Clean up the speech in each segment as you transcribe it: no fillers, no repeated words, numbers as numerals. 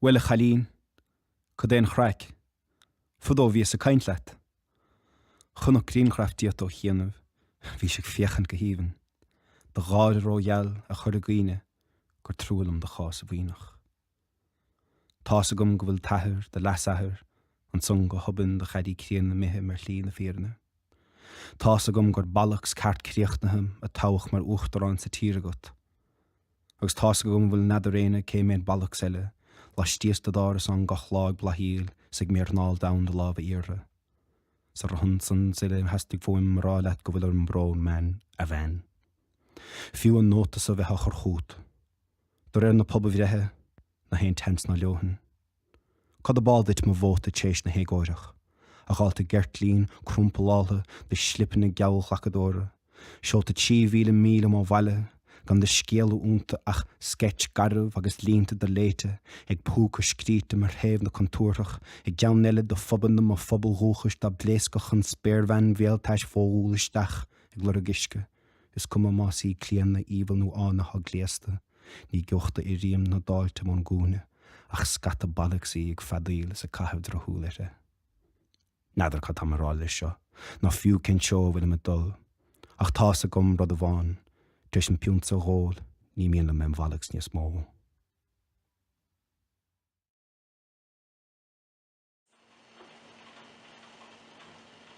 Bhuel a chailín, cad é an chraic? Fadó bhíos ag caint leat. Chonac grianghraf díot ó chianaibh, bhís ag féachaint go haoibhinn. Do gháire rógheal a chuir i gcuimhne gur trua liom do chás a mhaoineach. Tá's agam go bhfuil t'athair, do leasathair, ansan go hobann do dhaidí críonna imithe ar shlí na fírinne. Tá's agam gur bollocks ceart críochnaithe a toghadh mar uachtarán sa tír agat. Agus tá's agam go bhfuil n'fheadar éinne cé méad bollocks eile laistíos de d'árasán gach lá ag blathaíl 's ag méarnáil donn do lámha iarrtha. 'S ar a shon san 's uile theastaigh fuaim a rá leat go bhfuil orm brón, man, a bhean. Fiú an nóta so bheith á chur chút. De réir na pobalbhreithe, ná haon tseans ná leomhan. Cad ab áil duit mo vóta tar éis na héagórach, a dhálta gceirtlín crumpaláltha de shlipeanna geallghlacadóra, seolta 3,000 míle ó bhaile, gan de scéala iontu ach sceits garbh agus línte do-léite ag púca scríte mar thaobh na contúrthach i gceann eile de phubanna mo phobail dhúchais dá bpléascfadh an spéirbhean bhéaltais fódhúil isteach ag lorg uisce. Is cuma más í Clíodhna, Aoibheall nó Áine atá gléasta, ní gheobhadh tú i rím na dáilte ón gcúinne ach scata ballocsaí ag feadaíl is ag caitheamh drochshúil uirthi. N'fheadar cad táim a rá leis seo, ná fiú cén treo a bhfuilim ag dul, ach tá's agam rud amháin, tar éis an piúnta a dh'ól, ní mian liom bheith im bhallocks níos mó.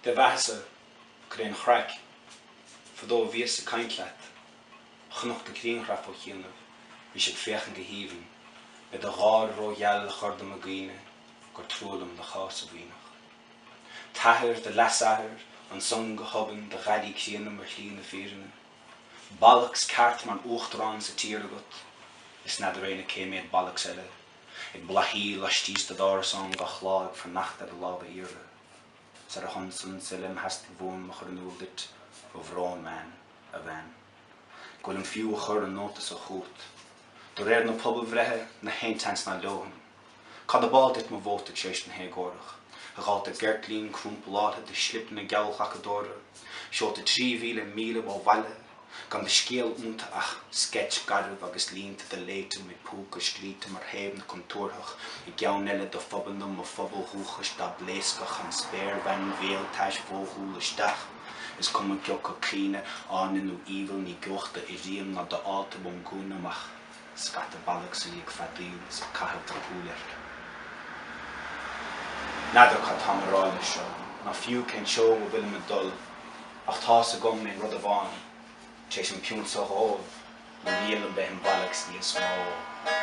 Do bheathasa, cad é an chraic? Fadó bhíos ag caint leat. Chonac do ghrianghraf ó chianaibh, bhís ag féachaint go haoibhinn, le do gháire rógheal a chur dom i gcuimhne gur trua liom do chás a mhaoineach. T'athair, do leasathair, ansan go hobann do dhaidí críonna ar shlí na fírinne. Bollocks ceart mar uachtarán sa tír agat, is n'fheadar éinne cé méad bollocks eile ag blathaíl laistíos de d'árasán gach lá ag fanacht ar do lámha iarrtha. 'S ar a shon san 's uile theastaigh uaim a chur in iúl duit mo bhrón, man, a bhean. Go bhfuilim fiú a chur an nóta so chút. De réir na pobalbhreithe, ná haon tseans ná leomhan. Cad ab áil duit mo vóta tar éis na héagórach, a dhálta gceirtlín crumpaláltha de shlipeanna geallghlacadóra, seolta 3,000 míle ó bhaile, gan de scéal iontu ach sceits garbh agus línte do-léite ag púca scríte mar thaobh na contúrthach i gceann eile de phubanna mo phobail dhúchais dá bpléascfadh an spéirbhean bhéaltais mhodhúil isteach. Is cuma cioca Clíona, Áine nó Aoibheall ní gheobhadh tú i rím ná d'fhálta ón gcúinne amach scata ballocsaí ag feadaíl is ag caitheamh drochshúil uirthi. N'fheadar cad táim a rá leis seo, ná fiú cén treo a bhfuilim ag dul, Ach tá's agam aon rud amháin, tar éis an piúnta a dh'ól, ní mian liom bheith im bhallocks níos mó.